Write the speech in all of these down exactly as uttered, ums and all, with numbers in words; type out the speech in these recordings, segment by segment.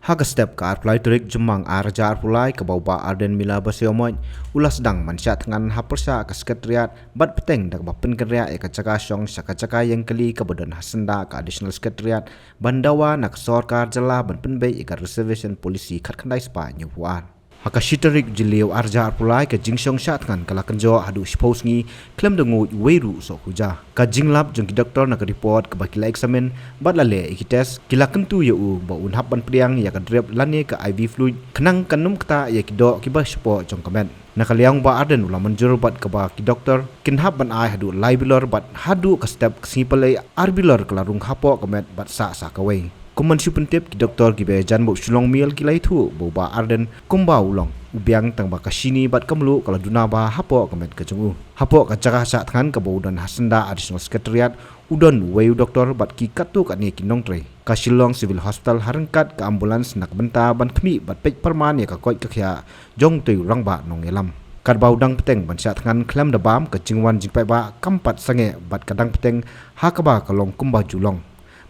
Ha ka step ka arphew lai tarik Jymmang arhajar arphew lai kaba u Bah Ardent Miller Basaiawmoit u la sdang ban shah thngan ha pyrshah ka Secretariat bad bteng da kaba pynkynriah ïa ka jaka shong sha ka jaka ïeng kali kaba don ha syndah ka Additional Secretariat ban dawa na ka sorkar jylla ban pynbeit ïa ka Reservation Policy khatkhyndai spah hynñiewphew ar. Ha ka shi tarik Jylliew arhajar arphew lai ka jingshong shah thngan ka la kynjoh haduh shiphew sngi khlem da nguid uwei ruh u sohkhuja. Ka jinglap jong ki doktor na ka report kaba ki la examine bad la leh ïa ki test ki la kyntu ïa u ba un hap ban pdiang ïa ka drip lane ka I V fluid khnang kan ym ktah ïa ki doh kiba shapoh jong ka met. Na ka liang u Bah Ardent u la mynjur bad kaba ki doktor kin hap ban ai haduh lai bilor bad haduh ka step ka sngi Palei ar bilor ka la rung hapoh ka met bad sah sa kawei. Kum ban shu pyntip, ki doktor kiba ïajan bad u Shillong Mail ki la ïathuh ba u Bah Ardent kumba u long u biang tang ba ka shini bad ka mluh ka la duna bha hapoh ka met ka jong u. Hapoh ka jaka shah thngan kaba u don ha syndah Additional Secretariat u don uwei u doktor bad ki katto katne ki nongtrei. Ka Shillong Civil Hospital ha ryngkat ka ambulance na ka bynta ban khmih bad peit pyrman ïa ka koit ka khiah jong utei u rangbah nongïalam. Katba u dang bteng ban shah thngan khlem da bam, ka jingwan jingpaidbah kam pat sangeh bad ka dang bteng ha kaba ka long kumba ju long.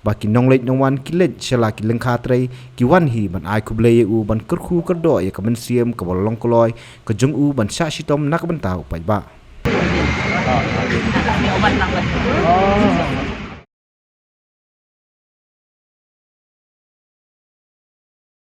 Ba ki nongleit nongwan ki leit sha la ki lyngkha trei, ki wan hi ban ai khublei ïa u, ban kyrkhu kyrdoh ïa ka mynsiem kaba long kloi ka jong u ban shah shitom na ka bynta u paidbah.